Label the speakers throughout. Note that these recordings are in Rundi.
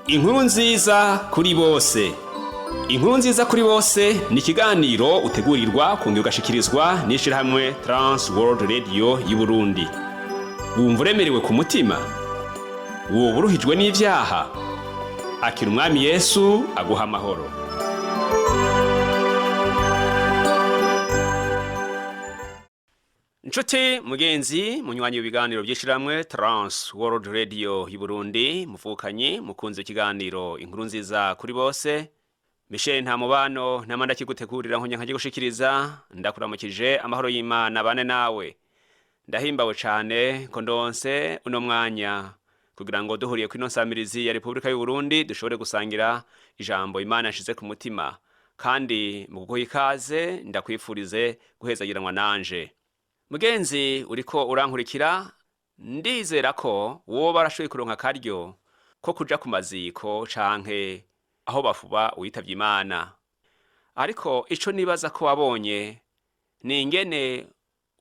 Speaker 1: Inkuru nziza kuri bose. Inkuru nziza kuri bose ni ikiganiro utegurirwa kongera ugashikirizwa n'ishirahamwe Trans World Radio y'Uburundi. Wumva uremerewe ku mutima? Woba uruhijwe n'ivyaha? Akira Umwami Yesu aguha amahoro. Nshuti mugenzi munywanyi w'ibiganiro by'ishirahamwe Trans World Radio y'Uburundi, muvukanye mukunze ikiganiro Inkuru nziza kuri bose. Michel nta mubano nama ndakigutegurira nkonya nkagigushikiriza, ndakuramukije amahoro y'Imana bane nawe. Ndahimbawe cane ko ndonse uno mwanya kugira ngo duhuriye kw'ino nsamirizi ya Repubulika y'u Burundi dushobore gusangira ijambo Imana yashize ku mutima, kandi mu kuguha ikaze ndakwifurize guhezagiranwa nanje. Mugenzi uriko urankurikira, ndizera ko woba warashoboye kuronka akaryo ko kuja ku maziko canke aho bafuba uwitavye Imana. Ariko ico nibaza ko wabonye ni ingene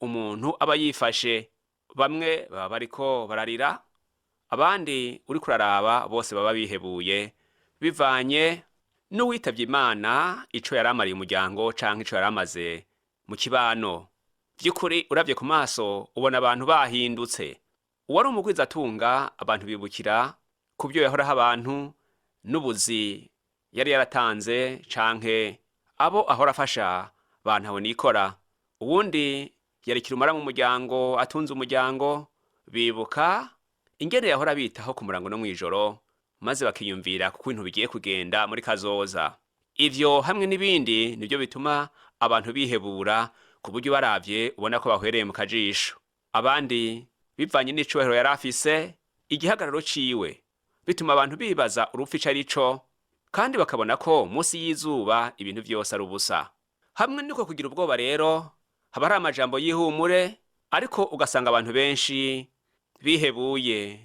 Speaker 1: umuntu aba yifashe. Bamwe baba bariko bararira, abandi uriko uraraba bose baba bihebuye, bivanye n'uwitavye Imana ico yari amariye umuryango canke ico yari amaze mu kibano. Vy'ukuri uravye ku maso ubona abantu bahindutse. Uwari umugwizatunga abantu bibukira ku byo yahoraho abantu n'ubuzi yari yaratanze canke abo ahora afasha bantaho nikora. Uwundi yari kirumara mu muryango, atunze umuryango, bibuka ingene yahora bitaho ku murango no mw'ijoro, maze bakiyumvira kuko ibintu bigiye kugenda muri kazoza. Ivyo hamwe n'ibindi nivyo bituma abantu bihebura, ku buryo baravye ubona ko bahwereye mu kajisho. Abandi bivanye n'icubahiro yari afise, igihagararo ciwe, bituma abantu bibaza urupfu ico ari co, kandi bakabona ko munsi y'izuba ibintu vyose ari ubusa. Hamwe nuko kugira ubwoba rero, haba hari amajambo y'ihumure, ariko ugasanga abantu benshi bihebuye,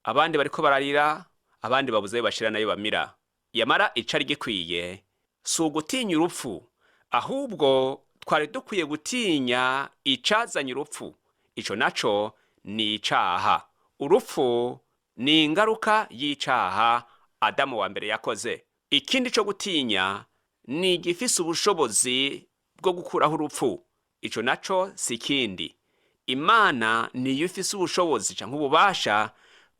Speaker 1: abandi bariko bararira, abandi babuze ayo bashira nayo bamira. Yamara icari gikwiye si ugutinya urupfu, ahubwo twari dukwiye gutinya icazanye urupfu. Ico naco ni icaha. Urupfu ni ingaruka y'icaha Adamu wa mbere yakoze. Ikindi co gutinya ni igifise ubushobozi bwo gukuraho urupfu. Ico naco si ikindi. Imana niyo ifise ubushobozi canke ububasha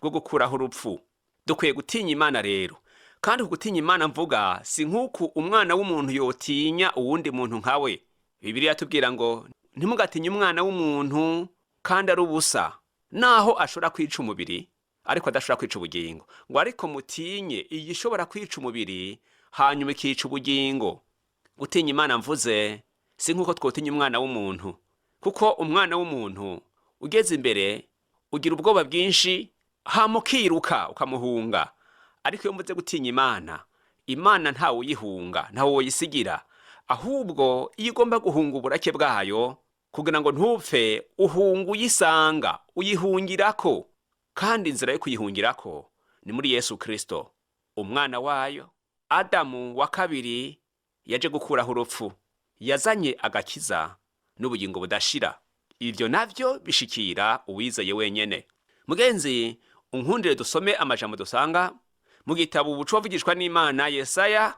Speaker 1: bwo gukuraho urupfu. Dukwiye gutinya Imana rero. Kandi ku gutinya Imana mvuga si nk'uku umwana w'umuntu yotinya uwundi muntu nkawe. Bibiliya yatubwira ngo ntimugatinye umwana w'umuntu kandi ari ubusa, naho ashobora kwica umubiri ariko adashobora kwica ubugingo. Ngo ariko mutinye igishobora kwica umubiri hanyuma ikica ubugingo. Gutinya Imana mvuze si nk'uko twotinya umwana w'umuntu, kuko umwana w'umuntu ugeze imbere ugira ubwoba bwinshi hama ukiruka ukamuhunga. Ariko iyo mvuze gutinya Imana, Imana ntawe uyihunga, ntawe woyisigira. Ahubwo iyo ugomba guhunga uburake bwayo kugira ngo ntupfe, uhunga uyisanga, uyihungirako. Kandi inzira yo kuyihungirako ni muri Yesu Kristo, umwana wayo. Adamu wa kabiri yaje gukuraho urupfu, yazanye agakiza n'ubugingo budashira. Ivyo navyo bishikira uwizeye wenyene. Mugenzi, unkundire dusome amajambo dusanga mu gitabo Ubuco wavugishwa n'Imana Yesaya,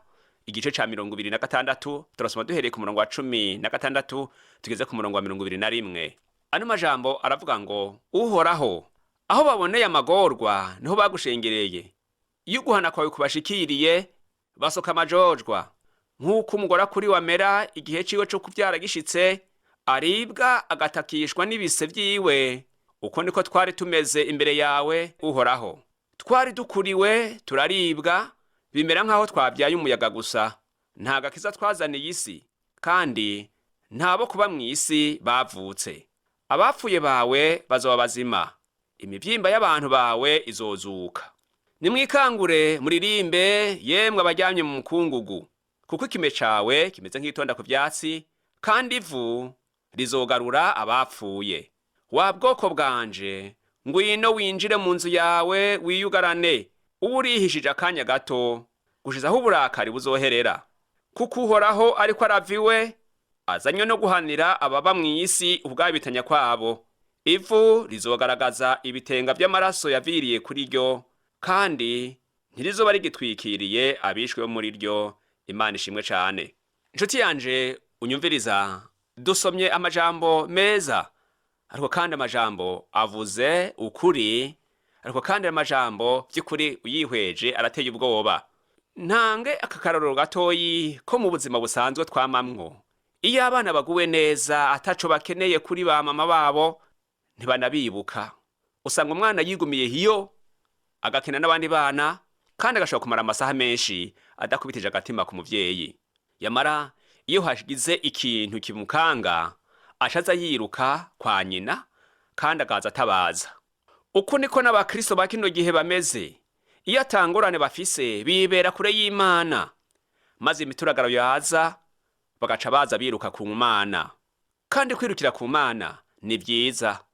Speaker 1: igice ca 26. Turasoma duhereye ku murongo wa 16 tugeze ku murongo wa 21. Ano majambo aravuga ngo: Uhoraho, aho baboneye amagorwa niho bagushengereye, iyo uguhana kwawe kubashikiriye basoka amajojwa. Nk'uko umugore kuri wamera igihe ciwe co kuvyara gishitse, aribwa agatakishwa n'ibise vyiwe, uko niko twari tumeze imbere yawe, Uhoraho. Twari dukuriwe turaribwa, bimera nk'aho twabyaye umuyaga gusa. Nta gakiza twazaniye isi, kandi ntabo kuba mu isi bavutse. Abapfuye bawe bazoba bazima, imivyimba y'abantu bawe izozuka. Nimwikangure muririmbe, yemwe abaryamye mu mukungugu, kuko ikime cawe kimeze nk'itonda ku vyatsi, kandi ivu rizogarura abapfuye. Wa bwoko bwanje, ngwino winjire mu nzu yawe wiyugarane, ube urihishije akanya gato gushiza aho uburakari buzoherera. Kuko Uhoraho ariko arava iwe, azanywe no guhanira ababa mw'isi ubwabitanya kwabo. Ivu rizogaragaza ibitenga vy'amaraso yaviriye kuri ryo, kandi Ntirizoba rigitwikiriye abishwe bo muri ryo. Imana ishimwe cane. Inshuti yanje unyumviriza, dusomye amajambo meza, ariko kandi amajambo avuze ukuri, ariko kandi amajambo by'ukuri uyihweje arateye ubwoba. Ntange aka karorero gatoyi ko mu buzima busanzwe twamamwo. Iyo abana baguwe neza, ataco bakeneye kuri ba mama babo, ntibanabibuka. Usanga umwana yigumiye hiyo, agakina n'abandi bana, kandi agashobora kumara amasaha menshi adakubitije agatima ku muvyeyi. Yamara iyo hashize ikintu kimukanga, ashaza yiruka kwa nyina kandi akaza atabaza. Uku niko n'abakristo ba kino gihe bameze. Iyo atangorane bafise, bibera kure y'Imana, maze imituragaro yaza bagaca baza biruka ku Mana. Kandi kwirukira ku Mana ni vyiza,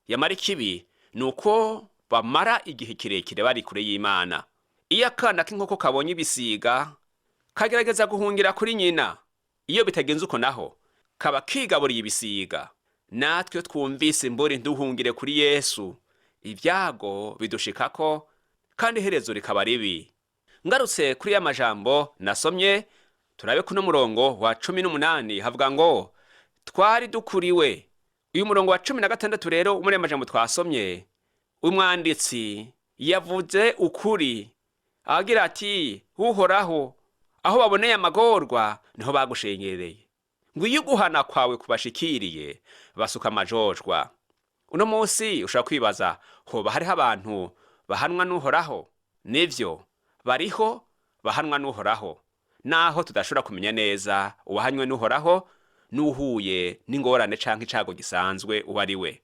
Speaker 1: yamara ikibi ni uko bamara igihe kirekire bari kure y'Imana. Iyo akana k'inkoko kabonye ibisiga, kagerageza guhungira kuri nyina. Iyo bitagenze uko naho, kaba kigaburiye ibisiga. Natwe iyo twumvise imburi nduhungire kuri Yesu, ibyago bidushikako kandi iherezo rikaba ribi. Ngarutse kuri ya majambo nasomye, turabe kuno murongo wa 18, havuga ngo twari dukuriwe. Uyu murongo wa 16 rero, muri aya majambo twasomye, umwanditsi yavuze ukuri agira ati: "Uhoraho, aho baboneye amagorwa niho bagushengereye, ngo iyo uguhana kwawe kubashikiriye basuka amajojwa." Uno munsi ushobora kwibaza: hoba hariho abantu bahanwa n'Uhoraho? Nivyo, bariho bahanwa n'Uhoraho, naho tudashobora kumenya neza uwahanywe n'Uhoraho n'uhuye n'ingorane canke icago gisanzwe uwo ari we.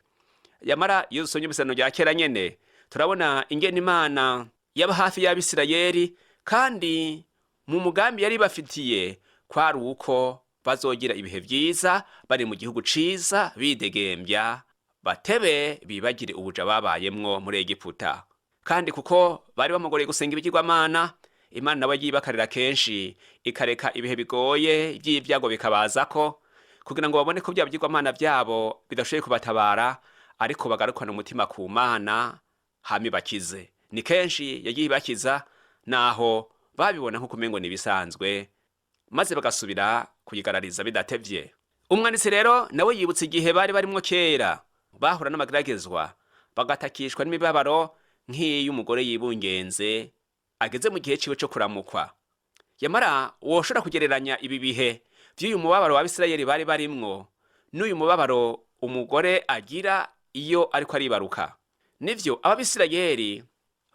Speaker 1: Yamara iyo dusomye ibisano rya kera nyene, turabona ingene Imana yaba hafi y'Abisirayeli, kandi mu mugambi yari bafitiye kwari uko bazogira ibihe vyiza bari mu gihugu ciza, bidegembya, batebe bibagire ubuja babayemwo muri Egiputa. Kandi kuko bari bamugoreye gusenga ibigirwamana, Imana nawe yibakarira kenshi, ikareka ibihe bigoye by'ibyago bikabazako, kugira ngo babone ko bya bigirwamana byabo bidashoboye kubatabara, ariko bagarukana umutima ku Mana hama bakize. Ni kenshi yagiye ibakiza, naho babibona nko kumengo ni ibisanzwe, maze bagasubira kuyigarariza bidatevye. Umwanditsi rero nawe yibutse igihe bari barimwo kera, bahura n'amageragezwa, bagatakishwa n'imibabaro nk'iy'umugore yibungenze ageze mu gihe ciwe co kuramukwa. Yamara woshobora kugereranya ibi bihe vy'uyu mubabaro w'Abisirayeli bari barimwo n'uyu mubabaro umugore agira iyo ariko aribaruka. Nivyo, Abisirayeli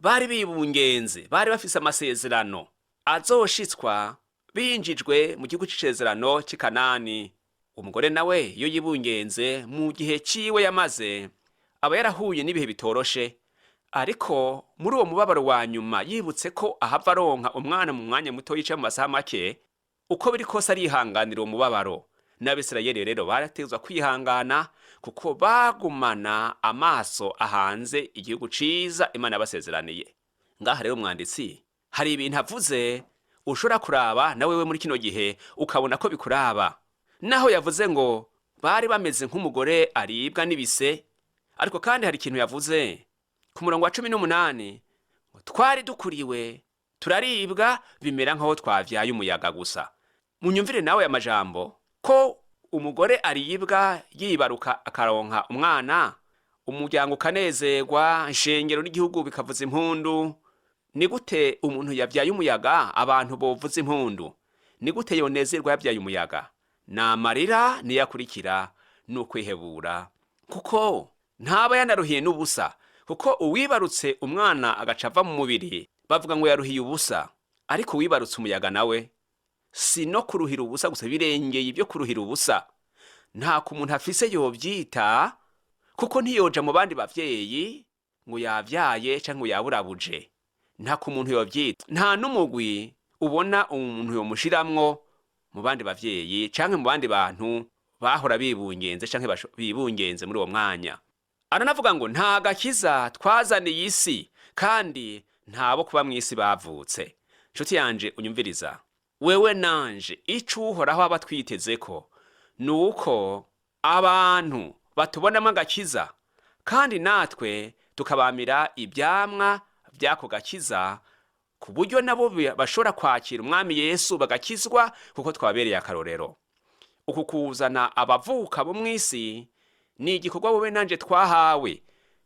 Speaker 1: bari bibungenze, bari bafise amasezerano azoshitswa binjijwe mu gihugu c'isezerano c'i Kanani. Umugore nawe iyo yibungenze, mu gihe ciwe yamaze aba yarahuye n'ibihe bitoroshe, ariko muri uwo mubabaro wa nyuma, yibutse ko ahava aronka umwana mu mwanya muto yica mu masaha make, uko biri kose arihanganira uwo mubabaro. N'Abisirayeli rero barategezwa kwihangana, kuko bagumana amaso ahanze igihugu ciza Imana yabasezeraniye. Ngaha rero umwanditsi hari ibintu avuze ushobora kuraba na wewe muri kino gihe ukabona ko bikuraba. Naho yavuze ngo bari bameze nk'umugore aribwa n'ibise, ariko kandi hari ikintu yavuze ku murongo wa 18 ngo twari dukuriwe, turaribwa, bimera nk'aho twavyaye umuyaga gusa. Munyumvire nawe amajambo ko umugore aribwa yibaruka akaronka umwana, umuryango ukanezerwa, ishengero n'igihugu bikavuza impundu. Ni gute umuntu yavyaye umuyaga abantu bovuza impundu? Ni gute yonezerwa yavyaye umuyaga? Ni amarira niyo akurikira, ni ukwihebura, kuko ntaba yanaruhiye n'ubusa. Kuko uwibarutse umwana agaca ava mu mubiri, bavuga ngo yaruhiye ubusa, ariko uwibarutse umuyaga nawe si no kuruhira ubusa gusa, birengeye ibyo kuruhira ubusa. Nta ku muntu afise yobyita, kuko ntiyoja mu bandi bavyeyi ngo yavyaye canke ngo yaburabuje. Nta ku muntu yovyita, nta n'umugwi ubona umuntu yomushiramwo mu bandi bavyeyi canke mu bandi bantu bahora bibungenze canke bibungenze muri uwo mwanya. Aranavuga ngo nta gakiza twazaniye isi, kandi ntabo kuba mu isi bavutse. Nshuti yanje unyumviriza, wewe nanje, ico Uhoraho aba twitezeko ni uko abantu batubonamo agakiza, kandi natwe tukabamira ibyamwa by'ako gakiza. Ku buryo nabo bashobora kwakira umwami Yesu bagakizwa kuko twabereye akarorero. Uku kuzana abavuka bo mw'isi ni igikorwa wowe nanje twahawe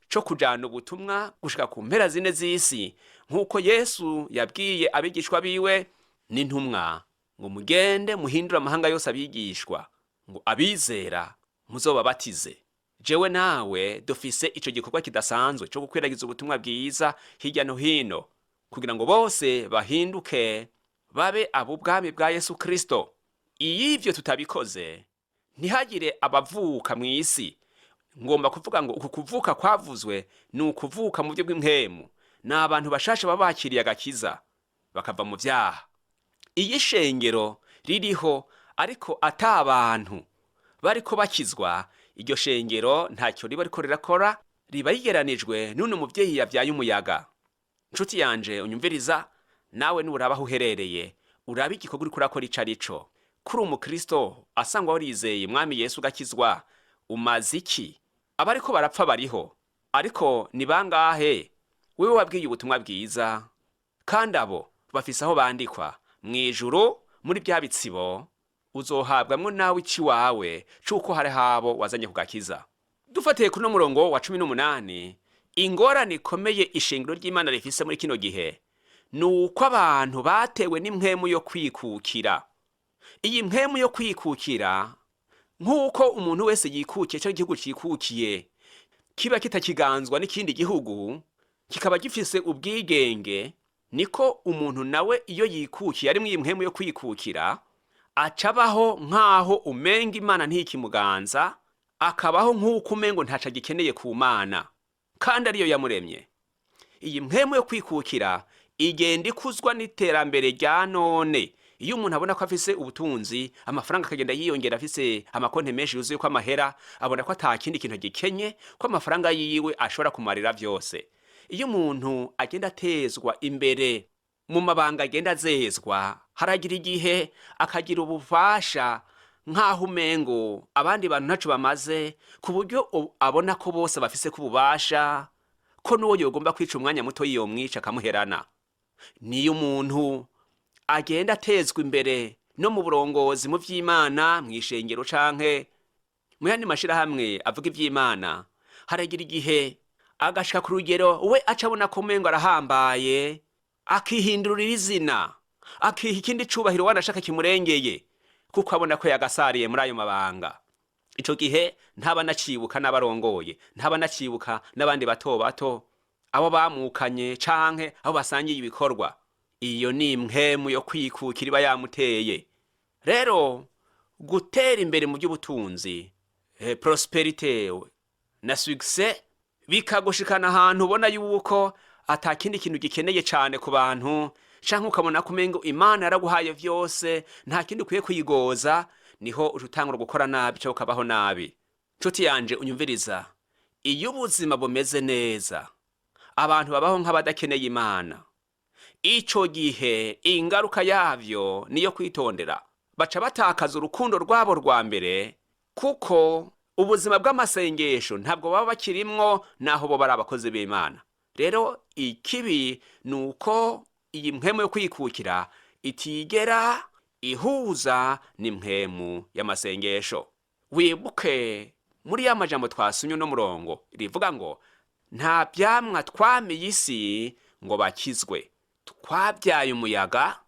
Speaker 1: co kujana ubutumwa gushika ku mpera zine z'isi, nk'uko Yesu yabwiye abigishwa biwe n'intumwa ngo mugende muhindure amahanga yose abigishwa, ngo abizera muzobabatize. Jewe nawe dufise ico gikorwa kidasanzwe co gukwiragiza ubutumwa bwiza hirya no hino kugira ngo bose bahinduke babe ab'ubwami bwa Yesu Kristo. Iyo ivyo tutabikoze, ntihagire abavuka mw'isi. Ngomba kuvuga ngo uku kuvuka kwavuzwe ni ukuvuka mu buryo bw'impwemu, ni abantu bashasha baba bakiriye agakiza bakava mu vyaha. Iyo ishengero ririho ariko ata abantu bariko bakizwa, iryo shengero ntacyo riba riko rirakora, riba rigeranijwe n'uno muvyeyi yavyaye umuyaga. Nshuti yanje unyumviriza, nawe nuraba aho uherereye, urabe igikorwa uriko urakora ico arico. Kuri umukristo asangwa warizeye mwami Yesu ugakizwa, umaze iki? Abariko barapfa bariho, ariko ni bangahe wewe wabwiye ubutumwa bwiza? Kandi abo bafise aho bandikwa mw'ijuru muri bya bitsibo, uzohabwamwo nawe iciwawe c'uko hari habo wazanye kugakiza. Dufatiye kuri uno murongo wa 18, ingorane ikomeye ishingiro ry'Imana rifise muri kino gihe ni uko abantu batewe n'impwemu yo kwikukira. Iyi mpwemu yo kwikukira, nk'uko umuntu wese yikukiye cyangwa igihugu cikukiye kiba kitakiganzwa n'ikindi gihugu, kikaba gifise ubwigenge, niko umuntu nawe iyo yikukiye ari iyi mpwemu yo kwikukira, acabaho nk'aho umenga Imana ntikimuganza, akabaho nk'uko umengo ntaco agikeneye ku Mana kandi ariyo yamuremye. Iyi mpwemu yo kwikukira igenda ikuzwa n'iterambere rya none. Iyo umuntu abona ko afise ubutunzi, amafaranga akagenda yiyongera, afise amakonti menshi yuzuye ko amahera, abona ko ata kindi kintu gikenye, ko amafaranga yiwe ashobora kumarira vyose. Iyo umuntu agenda atezwa imbere mu mabanga agenda azezwa, haragira igihe akagira ubufasha nk'aho umengo abandi bantu ntaco bamaze, ku buryo abona ko bose bafise ko ububasha, ko n'uwo yogomba kwica umwanya muto yomwica akamuherana. Niyo umuntu agenda atezwa imbere no mu burongozi mu vy'Imana, mw'ishengero canke mu yandi mashirahamwe avuga ivy'Imana, haragira igihe agashika ku rugero we aca abona ko umengo arahambaye, akihindurira izina, akiha ikindi cubahiro wanashaka kimurengeye, kuko abona ko yagasariye muri ayo mabanga. Ico gihe ntaba anacibuka n'abarongoye, ntaba anacibuka n'abandi bato bato, abo bamukanye canke abo basangiye ibikorwa. Iyo ni impwemu yo kwikukira iba yamuteye. Rero gutera imbere mu by'ubutunzi, prosperite na succès, bikagushikana ahantu ubona yuko ata kindi kintu gikeneye cane ku bantu, canke ukabona ko umengo Imana yaraguhaye vyose, nta kindi ukwiye kuyigoza, niho uca utangura gukora nabi canke ukabaho nabi. Nshuti yanje unyumviriza, iyo ubuzima bumeze neza, abantu babaho nk'abadakeneye Imana. Ico gihe ingaruka yavyo niyo kwitondera, baca batakaza urukundo rwabo rwa mbere, kuko ubuzima bw'amasengesho ntabwo baba bakirimwo naho bo bari abakozi b'Imana. Rero ikibi ni uko iyi mpwemu yo kwikukira itigera ihuza n'impwemu y'amasengesho. Wibuke muri ya majambo twasomye uno murongo rivuga ngo nta vyamwa twamiye isi ngo bakizwe, twabyaye umuyaga,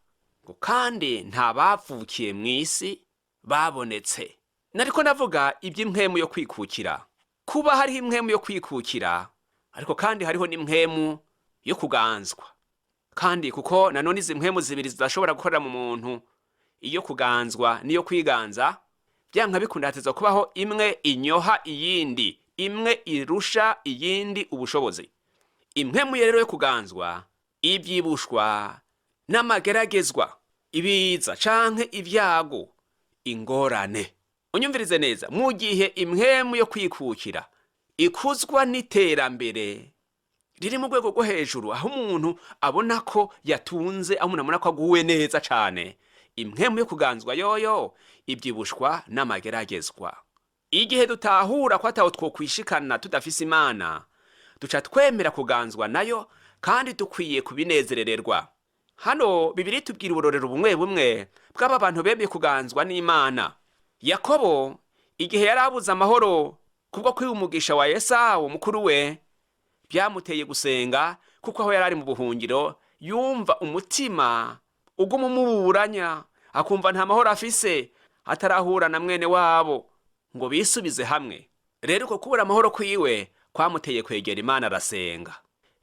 Speaker 1: ngo kandi nta bavukiye mw'isi babonetse. Nariko ndavuga iby'impwemu yo kwikukira. Kuba hariho impwemu yo kwikukira, ariko kandi hariho n'impwemu yo kuganzwa. Kandi kuko nanone izi mpwemu zibiri zidashobora gukorera mu muntu, iyo kuganzwa n'iyo kwiganza, byanka bikunda hatezwa kubaho imwe inyoha iyindi, imwe irusha iyindi ubushobozi. Impwemu rero yo kuganzwa ibyibushwa n'amageragezwa, ibiza canke ibyago, ingorane. Unyumvirize neza, mu gihe impwemu yo kwikukira ikuzwa n'iterambere riri mu rwego rwo hejuru, aho umuntu abona ko yatunze, aho umuntu abona ko aguwe neza cane, impwemu yo kuganzwa yoyo ibyibushwa n'amageragezwa. Igihe dutahura ko ataho twokwishikana tudafise Imana, duca twemera kuganzwa nayo, kandi dukwiye kubinezerererwa. Hano Bibiri tubwira uburorero bumwe bumwe bw'aba bantu bemeye kuganzwa n'Imana. Yakobo igihe yari abuze amahoro kubwo kwiba umugisha wa Esawu mukuru we, byamuteye gusenga, kuko aho yari ari mu buhungiro yumva umutima uguma umuburanya, akumva nta mahoro afise atarahura na mwene wabo ngo bisubize hamwe. Rero uko kubura amahoro kwiwe kwamuteye kwegera Imana, arasenga.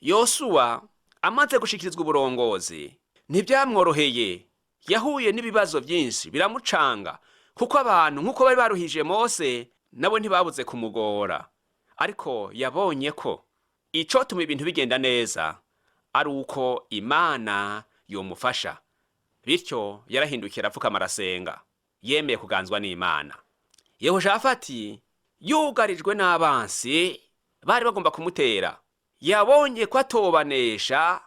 Speaker 1: Yosuwa amaze gushikirizwa uburongozi ntibyamworoheye, yahuye n'ibibazo byinshi biramucanga, kuko abantu nk'uko bari baruhije Mose nabo ntibabuze kumugora. Ariko yabonye ko icotuma ibintu bigenda neza ari uko Imana yomufasha. Bityo yarahindukira, apfukama, arasenga, yemeye kuganzwa n'Imana. Yehoshafati yugarijwe n'abansi bari bagomba kumutera, yabonye ko atobanesha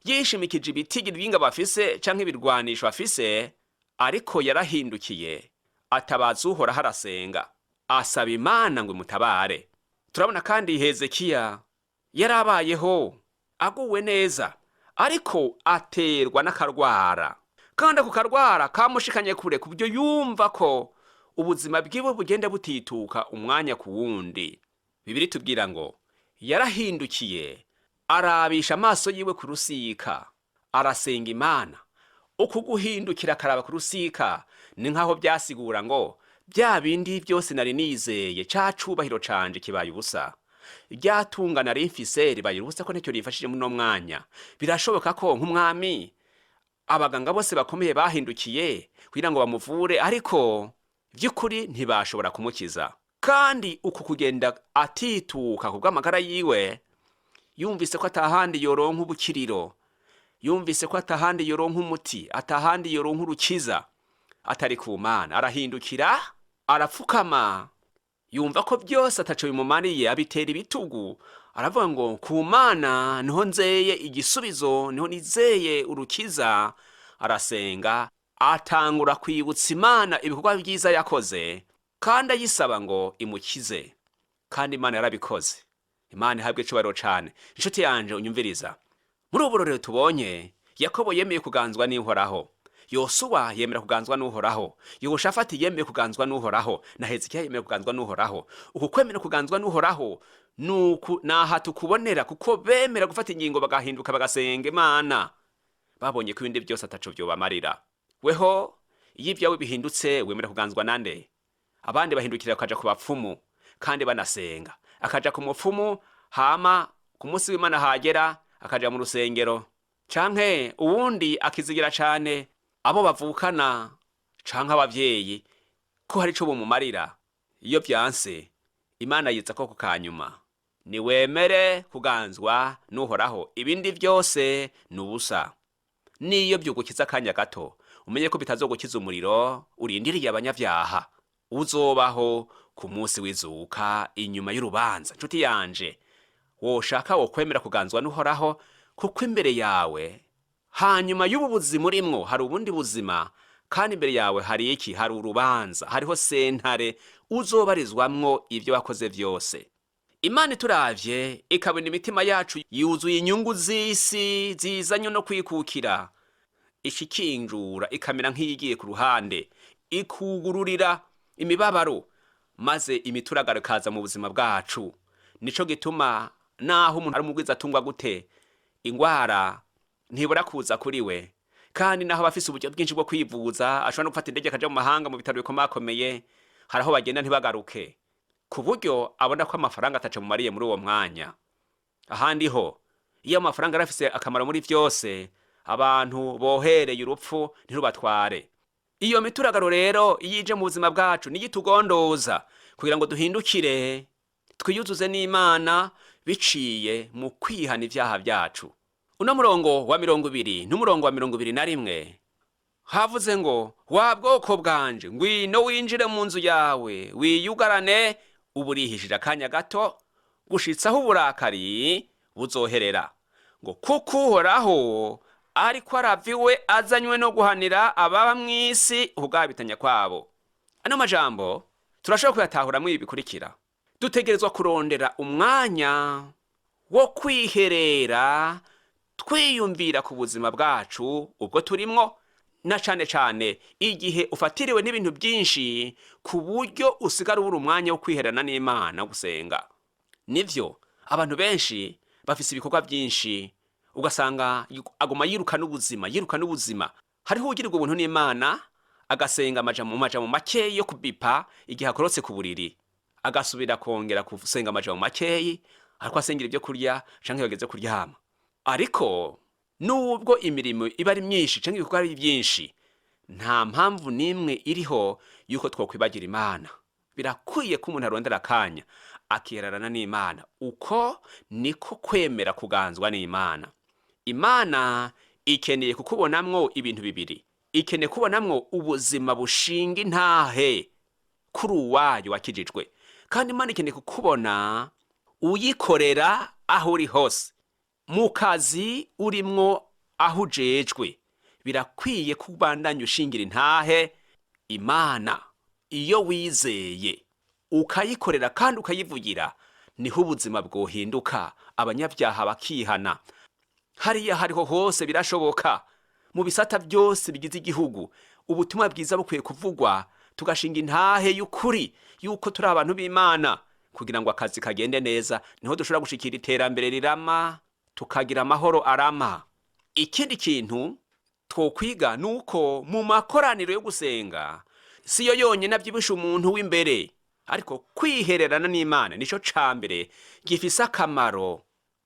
Speaker 1: yishimikije ibitigiri by'ingabo afise canke ibirwanisho afise, ariko yarahindukiye atabaza Uhoraho, arasenga, asaba Imana ngo imutabare. Turabona kandi Hezekiya yarabayeho aguwe neza, ariko aterwa n'akarwara, kandi ako karwara kamushikanye kure ku buryo yumva ko ubuzima bwiwe bugenda butituka umwanya ku wundi. Bibiri tubwira ngo yarahindukiye, arabisha amaso yiwe ku rusika, arasenga Imana. Uku guhindukira akaraba ku rusika ni nk'aho byasigura ngo bya bindi byose nari nizeye, ca cubahiro canje kibaye ubusa, ryatunga nari mfise ribaye ubusa, ko ntacyo rifashije muri uno mwanya. Birashoboka ko nk'umwami abaganga bose bakomeye bahindukiye kugira ngo bamuvure, ariko by'ukuri ntibashobora kumukiza. Kandi uku kugenda atituka ku bw'amagara yiwe, yumvise ko atahandi yoronka ubukiriro, yumvise ko atahandi yoronka umuti, atahandi yoronka urukiza atari ku Mana, arahindukira, arapfukama, yumva ko byose ataco bimumariye, abitera ibitugu, aravuga ngo ku Mana niho nzeye igisubizo, niho nizeye urukiza. Arasenga, atangura kwibutsa Imana ibikorwa byiza yakoze, kandi ayisaba ngo imukize. Kandi Imana yarabikoze. Imana ihabwe icubahiro cane. Inshuti yanje unyumviriza, muri ubu burorero tubonye, Yakobo yemeye kuganzwa n'Uhoraho, Yosuwa yemera kuganzwa n'Uhoraho, Yehoshafati yemeye kuganzwa n'Uhoraho, na Hezekiya yemeye kuganzwa n'Uhoraho. Uku kwemera kuganzwa n'Uhoraho nuku naha tukubonera, kuko bemera gufata ingingo, bagahinduka, bagasenga Imana, babonye ko ibindi byose ataco vyobamarira. Weho iyo ibyawe bihindutse wemera kuganzwa nande? Abandi bahindukira bakaja ku bapfumu kandi banasenga, akaja ku mupfumu, hama ku munsi w'Imana hagera akaja mu rusengero, canke uwundi akizigira cane abo bavukana canke abavyeyi ko hari ico bumumarira. Iyo vyanse, Imana yiza ko ku kanyuma. Niwemere kuganzwa n'Uhoraho, ibindi byose ni ubusa. Niyo vyugukiza akanya gato, umenye ko bitazogukiza umuriro urindiriye abanyavyaha uzobaho ku munsi w'izuka inyuma y'urubanza. Nshuti yanje, woshaka wokwemera kuganzwa n'Uhoraho, kuko imbere yawe hanyuma y'ubu buzima urimwo hari ubundi buzima, kandi imbere yawe hari iki? Hari urubanza, hariho sentare uzobarizwamwo ibyo wakoze vyose. Imana ituravye ikabona imitima yacu yuzuye inyungu z'isi zizanye no kwikukira, ishikinjura ikamera nk'iyigiye ku ruhande, ikugururira imibabaro, maze imituragaro ikaza mu buzima bwacu. Nico gituma naho umuntu ari umugwiza atungwa gute, ingwara ntibura kuza kuri we. Kandi naho aba afise uburyo bwinshi bwo kwivuza, ashobora no gufata indege akaja mu mahanga mu bitaro bikomakomeye, hari aho bagenda ntibagaruke, ku buryo abona ko amafaranga ataco mumariye muri uwo mwanya. Ahandi ho iyo amafaranga yari afise akamaro muri vyose, abantu bohereye urupfu ntirubatware. Iyo mituragaro rero iyo ije mu buzima bwacu niyo itugondoza kugira ngo duhindukire, twiyuzuze n'Imana biciye mu kwihana ivyaha vyacu. Uno murongo wa 20 n'umurongo wa 21 havuze ngo: wa bwoko bwanje, ngwino winjire mu nzu yawe, wiyugarane, uburihishije akanya gato gushitsaho uburakari buzoherera, ngo kuko Uhoraho ariko arava iwe azanywe no guhanira ababa mw'isi ukugabitanya kwabo. Ano majambo turashobora kuyatahuramwo ibi bikurikira: dutegerezwa kurondera umwanya wo kwiherera. Twiyumvira ku buzima bwacu ubwo turimwo, na cane cane igihe ufatiriwe n'ibintu byinshi ku buryo usigara ubura umwanya wo kwiherana n'Imana gusenga. Nivyo, abantu benshi bafise ibikorwa byinshi, ugasanga aguma yiruka n'ubuzima, yiruka n'ubuzima. Hariho ugirirwa ubuntu n'Imana agasenga amajambo mu majambo makeyi yo kubipa igihe akorotse ku buriri, agasubira kongera gusenga amajambo makeyi ariko asengera ibyo kurya canke bageze kuryama. Ariko nubwo imirimo iba ari myinshi canke ibikorwa ari byinshi, nta mpamvu n'imwe iriho yuko twokwibagira Imana. Birakwiye ko umuntu arondera akanya akihererana n'Imana. Uko niko kwemera kuganzwa n'Imana. Imana ikeneye kukubonamwo ibintu bibiri: ikeneye kubonamwo ubuzima bushinga intahe kuri uwayo wakijijwe, kandi Imana ikeneye kukubona uyikorera aho uri hose, mu kazi urimwo, aho ujejwe. Birakwiye kubandanya ushingira intahe Imana. Iyo wizeye ukayikorera kandi ukayivugira, niho ubuzima bwohinduka, abanyabyaha bakihana. Hariya hariho hose birashoboka, mu bisata byose bigize igihugu ubutumwa bwiza bukwiye kuvugwa, tugashinga intahe y'ukuri yuko turi abantu b'Imana kugira ngo akazi kagende neza. Niho dushobora gushikira iterambere rirama, tukagira amahoro arama. Ikindi kintu twokwiga ni uko mu makoraniro yo gusenga siyo yonyine abyibusha umuntu w'imbere, ariko kwihererana n'Imana nico ca mbere gifise akamaro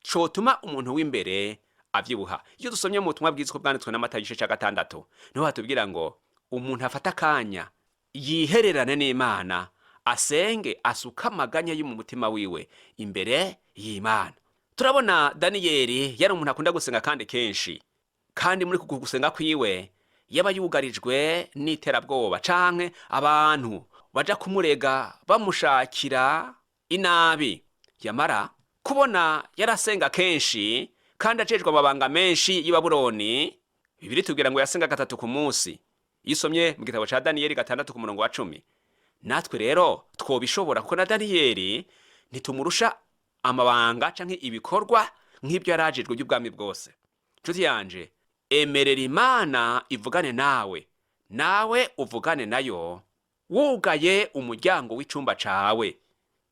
Speaker 1: cotuma umuntu w'imbere abyibuha. Iyo dusomye mu butumwa bwiza uko bwanditswe na Matayo igice ca 6, niho hatubwira ngo umuntu afata akanya yihererane n'Imana, asenge, asuke amaganya yo mu mutima wiwe imbere y'Imana. Turabona Daniyeli yari umuntu akunda gusenga kandi kenshi, kandi muri kuku gusenga kwiwe yaba yugarijwe n'iterabwoba canke abantu baja kumurega bamushakira inabi. Yamara kubona yarasenga kenshi kandi ajejwe amabanga menshi y'i Babuloni. Bibiri tubwira ngo yasenga gatatu ku munsi, iyo usomye mu gitabo ca Daniyeli 6 ku murongo wa 10. Natwe rero twobishobora, kuko na Daniyeli ntitumurusha amabanga canke ibikorwa nk'ibyo yarajejwe by'ubwami bwose. Nshuti yanje, emerera Imana ivugane nawe, nawe uvugane nayo wugaye umuryango w'icumba cawe.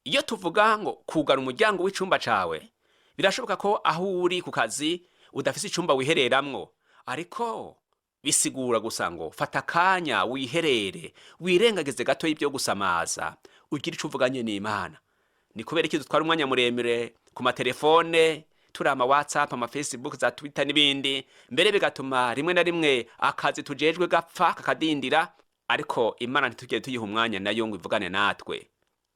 Speaker 1: Iyo tuvuga ngo kugara umuryango w'icumba cawe, birashoboka ko aho uri ku kazi udafise icumba wihereramwo, ariko bisigura gusa ngo fata akanya wiherere, wirengagize gato y'ibyo gusamaza, ugire ico uvuganye n'Imana. Ni kubera iki dutwara umwanya muremure ku matelefone, turi ama WhatsApp, ama Facebook, za Twitter n'ibindi, mbere bigatuma rimwe na rimwe akazi tujejwe gapfa kakadindira, ariko Imana ntitugere tuyiha umwanya nayo ngo ivugane natwe?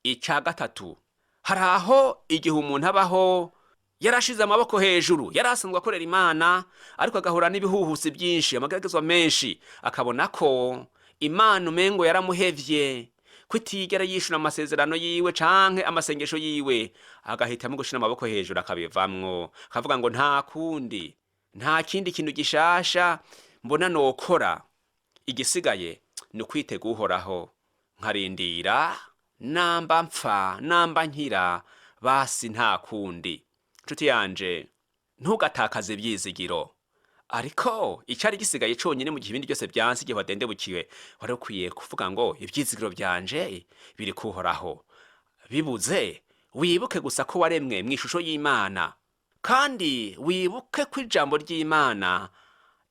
Speaker 1: Ica gatatu, hari aho igihe umuntu abaho yarashize amaboko hejuru, yari asanzwe akorera Imana, ariko agahura n'ibihuhusi byinshi, amageragezwa menshi, akabona ko Imana umengo yaramuhevye, ko itigera yishura amasezerano yiwe canke amasengesho yiwe, agahitamo gushira amaboko hejuru akabivamwo, akavuga ngo nta kundi, nta kindi kintu gishasha mbona nokora, igisigaye ni ukwitega Uhoraho, nkarindira, namba mpfa namba nkira, basi nta kundi. Nshuti yanje, ntugatakaze ibyizigiro. Ariko icyari gisigaye conyine mu gihe ibindi byose byanse, igihe wadendebukiwe, wari ukwiye kuvuga ngo ibyizigiro byanje biri kuhoraho. Bibuze, wibuke gusa ko waremwe mu ishusho y'Imana, kandi wibuke ko ijambo ry'Imana,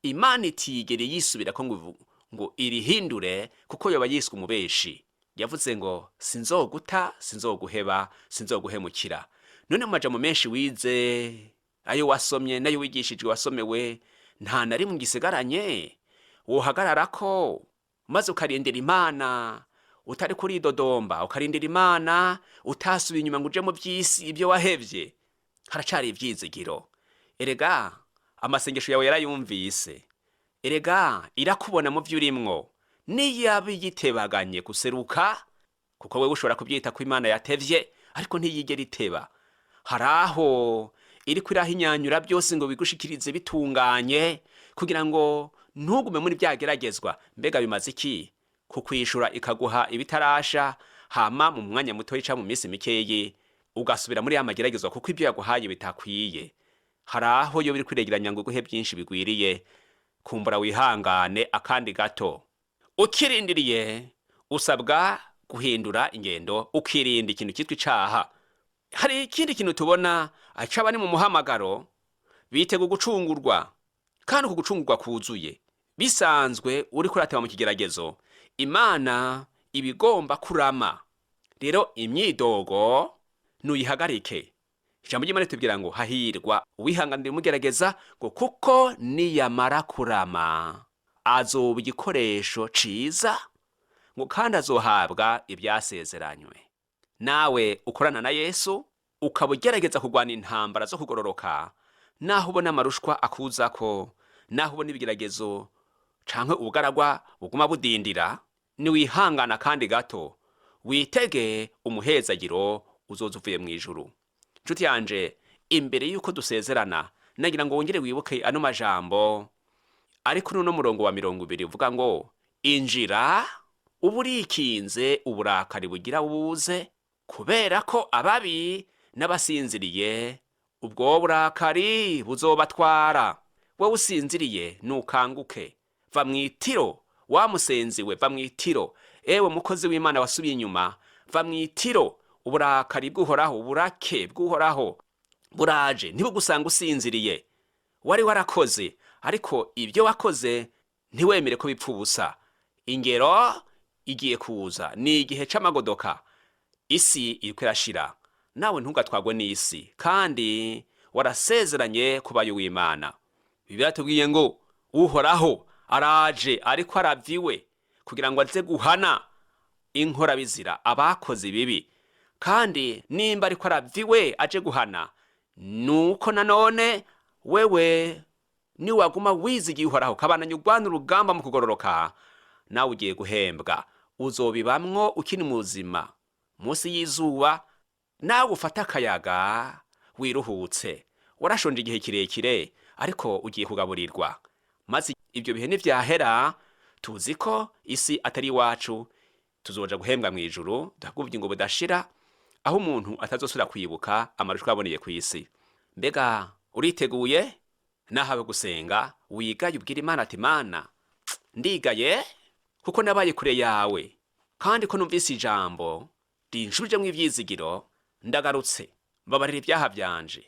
Speaker 1: Imana itigere yisubira ko ngo irihindure, kuko yoba yiswe umubeshi. Yavuze ngo sinzoguta, sinzoguheba, sinzoguhemukira. None mu majambo menshi wize, ayo wasomye n'ayo wigishijwe wasomewe, nta na rimwe ngisigaranye wohagararako maze ukarindira Imana utari kuridodomba, ukarindira Imana utasubiye inyuma ngo uje mu by'isi ibyo wahevye? Haracari ivyizigiro. Erega amasengesho yawe yarayumvise, erega irakubona mu vyo urimwo. Niyaba yitebaganye guseruka, kuko wewe ushobora kubyita ko Imana yatevye, ariko ntiyigera iteba. Hari aho iriko irahinyanyura byose ngo bigushikirize bitunganye, kugira ngo ntugume muri byageragezwa. Mbega bimaze iki kukwishura ikaguha ibitarasha, hama mu mwanya muto yica mu minsi mikeyi ugasubira muri ya mageragezwa, kuko ibyo yaguhaye bitakwiye? Hari aho yo biri kwiregeranya ngo iguhe byinshi bigwiriye. Kumbura wihangane akandi gato. Ukirindiriye usabwa guhindura ingendo, ukirinda ikintu cyitwa icaha. Hari ikindi kintu tubona aca bari mu muhamagaro bitega gucungurwa, kandi uku gucungurwa kuzuye. Bisanzwe uri kurateba mu kigeragezo, Imana ibigomba kurama. Rero imyidogo nuyihagarike. Ijambo ry'Imana ritubwira ngo hahirwa uwihanganira umugerageza, ngo kuko niyamara kurama azoba igikoresho ciza, ngo kandi azohabwa ibyasezeranywe. Nawe ukorana na Yesu ukaba ugerageza kurwana intambara zo kugororoka, naho ubona amarushwa akuzako, naho ubona ibigeragezo canke ubugaragwa buguma budindira, niwihangana kandi gato witege umuhezagiro uzoza uvuye mu ijuru. Nshuti yanje, imbere yuko dusezerana nagira ngo wongere wibuke ano majambo ari kuri uno murongo wa 20 uvuga ngo injira uba urikinze uburakari bugira buze, kubera ko ababi n'abasinziriye ubwo burakari buzobatwara. Wowe usinziriye nukanguke, va mu itiro. Wa musenzi we, va mu itiro. Ewe mukozi w'Imana wasubiye inyuma, va mu itiro. Uburakari bw'Uhoraho, uburake bw'Uhoraho buraje, ntibugusanga usinziriye. Wari warakoze, ariko ibyo wakoze ntiwemere ko bipfa ubusa. Ingero igiye kuza, ni igihe c'amagodoka. Isi iriko irashira, nawe ntugatwagwe n'isi, kandi warasezeranye kubayo w'Imana. Bibiliya tubwiye ngo Uhoraho araje ariko aravyiwe kugira ngo aze guhana inkorabizira, abakoze ibibi. Kandi nimba ariko aravyiwe aje guhana, nuko nanone wewe niwaguma wizigiye Uhoraho, kabananya urwana urugamba mu kugororoka, nawe ugiye guhembwa. Uzobibamwo ukiri muzima munsi y'izuba, nawe ufate akayaga wiruhutse. Warashonje igihe kirekire, ariko ugiye kugaburirwa. Maze ibyo bihe nivyahera, tuzi ko isi atari iwacu, tuzoja guhembwa mu ijuru, duhabwe ubugingo budashira, aho umuntu atazosubira kwibuka amarushwa yaboneye ku isi. Mbega uriteguye? Nahawe gusenga wigaye, ubwira Imana ati: Mana, ndigaye kuko nabaye kure yawe, kandi ko numvise ijambo rinshubijemwo ivyizigiro, ndagarutse. Mbabarira ibyaha vyanje,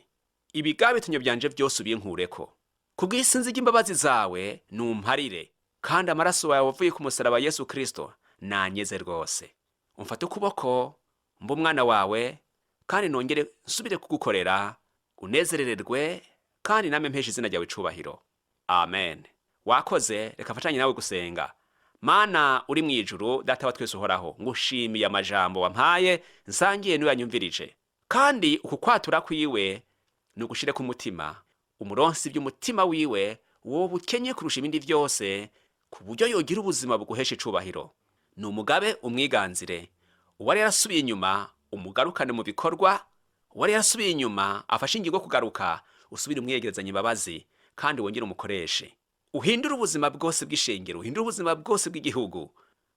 Speaker 1: ibigabitanyo vyanje vyose ubinkureko. Kubw'isinzi ry'imbabazi zawe numparire, kandi amaraso yawe wavuye ku musaraba Yesu Kristo nanyeze rwose. Umfate ukuboko mbe umwana wawe, kandi nongere nsubire kugukorera, unezerererwe, kandi namwe mpeshe izina ryawe icubahiro. Amen. Wakoze, reka mfatanye nawe gusenga. Mana uri mu ijuru, Data wa twese Uhoraho, ngushimiye amajambo wampaye nsangiye n'uyanyumvirije, kandi uku kwatura kwiwe ni ugushire ku mutima, umuronsi by'umutima wiwe wowe ukenye kurusha ibindi byose, ku buryo yogira ubuzima buguhesha icubahiro. Ni umugabe umwiganzire, uwari yarasubiye inyuma umugarukane mu bikorwa, uwari yarasubiye inyuma afashe ingingo yo kugaruka, usubire umwegerezanya imbabazi kandi wongere umukoreshe. Uhindure ubuzima bwose bw'ishengero, uhindure ubuzima bwose bw'igihugu.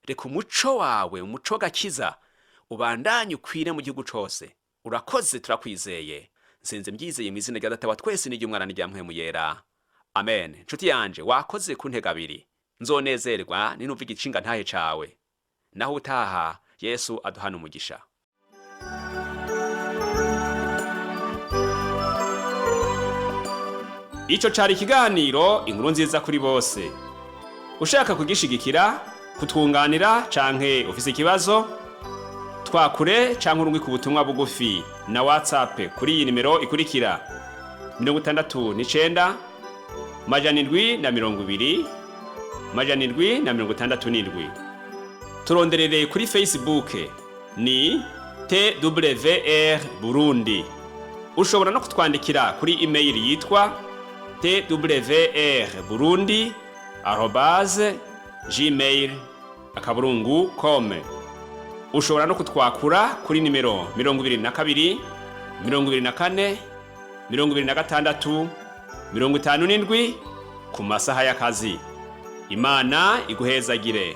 Speaker 1: Reka umuco wawe, umuco w'agakiza, ubandanye ukwire mu gihugu cose. Urakoze, turakwizeye. Nsenze mbyizeye mu izina rya Data wa twese n'iry'Umwana n'irya Mpwemu Yera. Amen. Nshuti yanje, wakoze kuntega abiri. Nzonezerwa ninumva igicinga ntahe cawe. Naho utaha, Yesu aduhana umugisha. Ico cari ikiganiro Inkuru Nziza kuri Bose. Ushaka kugishigikira, kutwunganira canke ufise ikibazo, twakure canke urungike ubutumwa bugufi na WhatsApp kuri iyi nimero ikurikira: 69 720 767. Turonderere kuri Facebook ni TWR Burundi. Ushobora no kutwandikira kuri email yitwa twrburundi@gmail.com. Ushobora no kutwakura kuri nimero 22 24 26 57 ku masaha y'akazi. Imana iguhezagire.